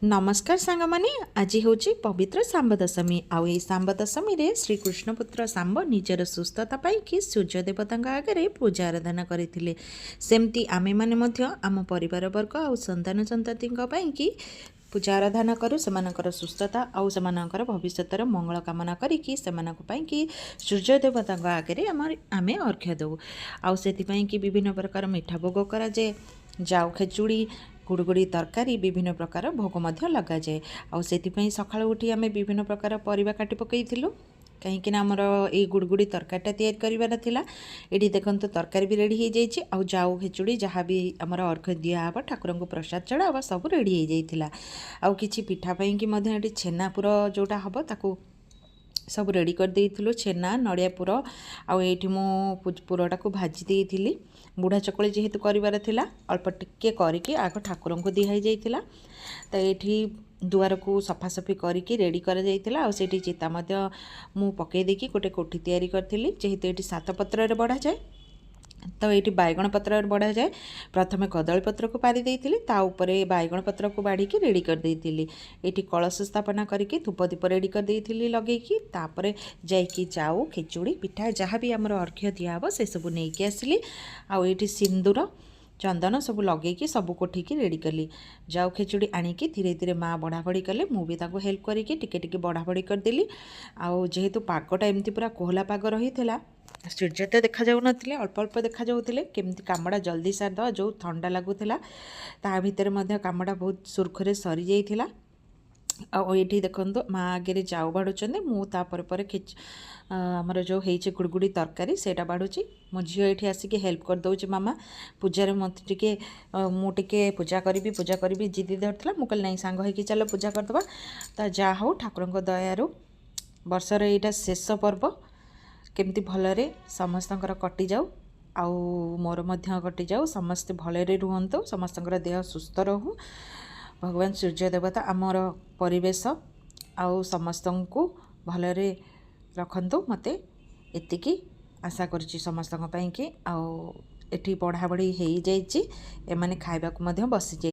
ନମସ୍କାର ସାଙ୍ଗମାନେ, ଆଜି ହେଉଛି ପବିତ୍ର ଶାମ୍ବ ଦଶମୀ। ଆଉ ଏହି ଶାମ୍ବ ଦଶମୀରେ ଶ୍ରୀକୃଷ୍ଣପୁତ୍ର ଶାମ୍ବ ନିଜର ସୁସ୍ଥତା ପାଇକି ସୂର୍ଯ୍ୟ ଦେବତାଙ୍କ ଆଗରେ ପୂଜା ଆରାଧନା କରିଥିଲେ। ସେମିତି ଆମେମାନେ ମଧ୍ୟ ଆମ ପରିବାର ବର୍ଗ ଆଉ ସନ୍ତାନ ସନ୍ତତିଙ୍କ ପାଇଁକି ପୂଜା ଆରାଧନା କରୁ। ସେମାନଙ୍କର ସୁସ୍ଥତା ଆଉ ସେମାନଙ୍କର ଭବିଷ୍ୟତର ମଙ୍ଗଳ କାମନା କରିକି ସେମାନଙ୍କ ପାଇଁକି ସୂର୍ଯ୍ୟ ଦେବତାଙ୍କ ଆଗରେ ଆମେ ଅର୍ଘ୍ୟ ଦେଉ। ଆଉ ସେଥିପାଇଁ କି ବିଭିନ୍ନ ପ୍ରକାର ମିଠା ଭୋଗ କରାଯାଏ। ଯାଉ, ଖେଚୁଡ଼ି, ଗୁଡ଼ଗୁଡ଼ି ତରକାରୀ, ବିଭିନ୍ନ ପ୍ରକାର ଭୋଗ ମଧ୍ୟ ଲଗାଯାଏ। ଆଉ ସେଥିପାଇଁ ସକାଳୁ ଉଠି ଆମେ ବିଭିନ୍ନ ପ୍ରକାର ପରିବା କାଟି ପକାଇଥିଲୁ, କାହିଁକିନା ଆମର ଏଇ ଗୁଡ଼ଗୁଡ଼ି ତରକାରୀଟା ତିଆରି କରିବାର ଥିଲା। ଏଠି ଦେଖନ୍ତୁ, ତରକାରୀ ବି ରେଡ଼ି ହେଇଯାଇଛି ଆଉ ଯାଉ, ଖେଚୁଡ଼ି, ଯାହା ବି ଆମର ଅର୍ଘ୍ୟ ଦିଆହେବ, ଠାକୁରଙ୍କୁ ପ୍ରସାଦ ଚଢ଼ା ହେବ, ସବୁ ରେଡ଼ି ହେଇଯାଇଥିଲା। ଆଉ କିଛି ପିଠା ପାଇଁକି ମଧ୍ୟ ଏଠି ଛେନା ପୁର ଯେଉଁଟା ହେବ, ତାକୁ ସବୁ ରେଡ଼ି କରିଦେଇଥିଲୁ, ଛେନା, ନଡ଼ିଆ ପୁର। ଆଉ ଏଇଠି ମୁଁ ପୁରଟାକୁ ଭାଜି ଦେଇଥିଲି। ବୁଢ଼ା ଚକୁଳି ଯେହେତୁ କରିବାର ଥିଲା, ଅଳ୍ପ ଟିକେ କରିକି ଆଗ ଠାକୁରଙ୍କୁ ଦିଆ ହେଇଯାଇଥିଲା। ତ ଏଇଠି ଦୁଆରକୁ ସଫାସଫି କରିକି ରେଡ଼ି କରାଯାଇଥିଲା। ଆଉ ସେଇଠି ଚିତା ମଧ୍ୟ ମୁଁ ପକାଇ ଦେଇକି ଗୋଟେ କୋଠି ତିଆରି କରିଥିଲି। ଯେହେତୁ ଏଇଠି ସାତ ପତ୍ରରେ ବଢ଼ାଯାଏ, ତ ଏଇଠି ବାଇଗଣ ପତ୍ରରେ ବଢ଼ାଯାଏ। ପ୍ରଥମେ କଦଳୀ ପତ୍ରକୁ ପାରି ଦେଇଥିଲି, ତା ଉପରେ ବାଇଗଣ ପତ୍ରକୁ ବାଢ଼ିକି ରେଡ଼ି କରିଦେଇଥିଲି। ଏଇଠି କଳସ ସ୍ଥାପନା କରିକି ଧୂପ ଦୀପ ରେଡ଼ି କରିଦେଇଥିଲି ଲଗେଇକି। ତାପରେ ଯାଇକି ଯାଉ, ଖେଚୁଡ଼ି, ପିଠା, ଯାହା ବି ଆମର ଅର୍ଘ୍ୟ ଦିଆହେବ, ସେସବୁ ନେଇକି ଆସିଲି। ଆଉ ଏଇଠି ସିନ୍ଦୁର, ଚନ୍ଦନ ସବୁ ଲଗେଇକି ସବୁ କୋଠିକି ରେଡ଼ି କଲି। ଯାଉ, ଖେଚୁଡ଼ି ଆଣିକି ଧୀରେ ଧୀରେ ମା ବଢ଼ାବଢ଼ି କଲେ। ମୁଁ ବି ତାଙ୍କୁ ହେଲ୍ପ କରିକି ଟିକେ ଟିକେ ବଢ଼ାବଢ଼ି କରିଦେଲି। ଆଉ ଯେହେତୁ ପାଗଟା ଏମିତି ପୁରା କୋହଲା ପାଗ ରହିଥିଲା, ସୂର୍ଯ୍ୟ ତ ଦେଖାଯାଉନଥିଲେ, ଅଳ୍ପ ଅଳ୍ପ ଦେଖାଯାଉଥିଲେ। କେମିତି କାମଟା ଜଲ୍ଦି ସାରିଦେବା, ଯେଉଁ ଥଣ୍ଡା ଲାଗୁଥିଲା, ତା ଭିତରେ ମଧ୍ୟ କାମଟା ବହୁତ ସୁରୁଖୁରୁରେ ସରିଯାଇଥିଲା। ଆଉ ଏଇଠି ଦେଖନ୍ତୁ, ମା ଆଗରେ ଯାଉ ବାଢ଼ୁଛନ୍ତି, ମୁଁ ତାପରେ ପରେ ଆମର ଯେଉଁ ହେଇଛି ଗୁଡ଼ଗୁଡ଼ି ତରକାରୀ, ସେଇଟା ବାଢ଼ୁଛି। ମୋ ଝିଅ ଏଇଠି ଆସିକି ହେଲ୍ପ କରିଦେଉଛି। ମାମା, ପୂଜାରେ ମୋତେ ଟିକେ, ମୁଁ ଟିକେ ପୂଜା କରିବି, ପୂଜା କରିବି ଜିଦି ଧରିଥିଲା। ମୁଁ କହିଲି, ନାଇଁ, ସାଙ୍ଗ ହେଇକି ଚାଲ ପୂଜା କରିଦେବା। ତ ଯାହା ହଉ, ଠାକୁରଙ୍କ ଦୟାରୁ ବର୍ଷର ଏଇଟା ଶେଷ ପର୍ବ କେମିତି ଭଲରେ ସମସ୍ତଙ୍କର କଟିଯାଉ ଆଉ ମୋର ମଧ୍ୟ କଟିଯାଉ। ସମସ୍ତେ ଭଲରେ ରୁହନ୍ତୁ, ସମସ୍ତଙ୍କର ଦେହ ସୁସ୍ଥ ରହୁ। ଭଗବାନ ସୂର୍ଯ୍ୟ ଦେବତା ଆମର ପରିବେଶ ଆଉ ସମସ୍ତଙ୍କୁ ଭଲରେ ରଖନ୍ତୁ, ମୋତେ ଏତିକି ଆଶା କରୁଛି ସମସ୍ତଙ୍କ ପାଇଁକି। ଆଉ ଏଠି ବଢ଼ାବଢ଼ି ହେଇଯାଇଛି, ଏମାନେ ଖାଇବାକୁ ମଧ୍ୟ ବସିଯାଇ